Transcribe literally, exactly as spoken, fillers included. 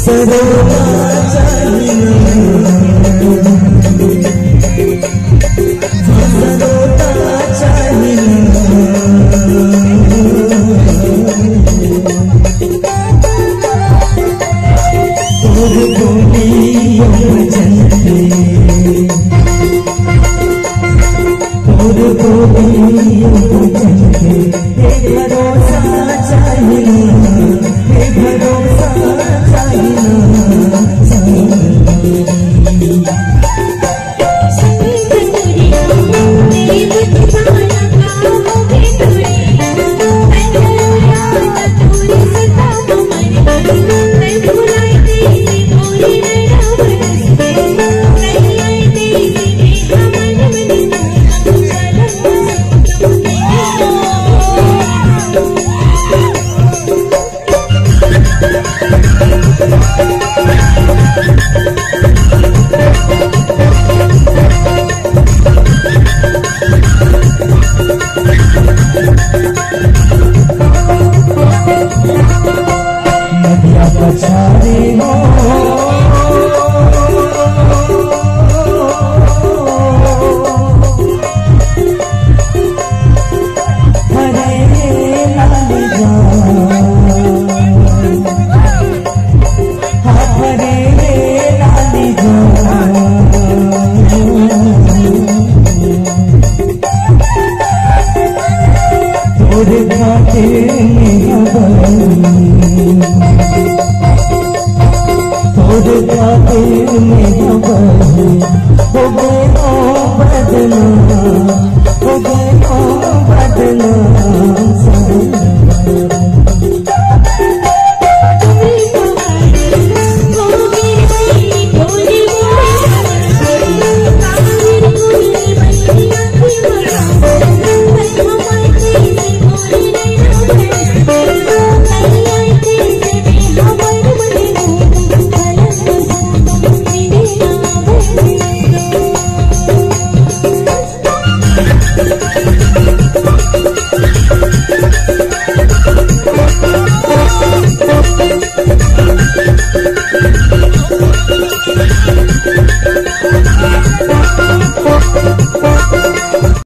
सरोता चाहिना, हाँ, सरोता चाहिना। तोर गोलियों में चलते, तोर गोलियों में चलते, ये भरोसा चाहिना, ये भरोसा चाहिना। नदिया पछारे हो, हरे लाल जा। हरे लाल जा। तोर खातिर में हवल, तोर खातिर में हवल, हो गए हो बदनाम, हो गए हो बदनाम।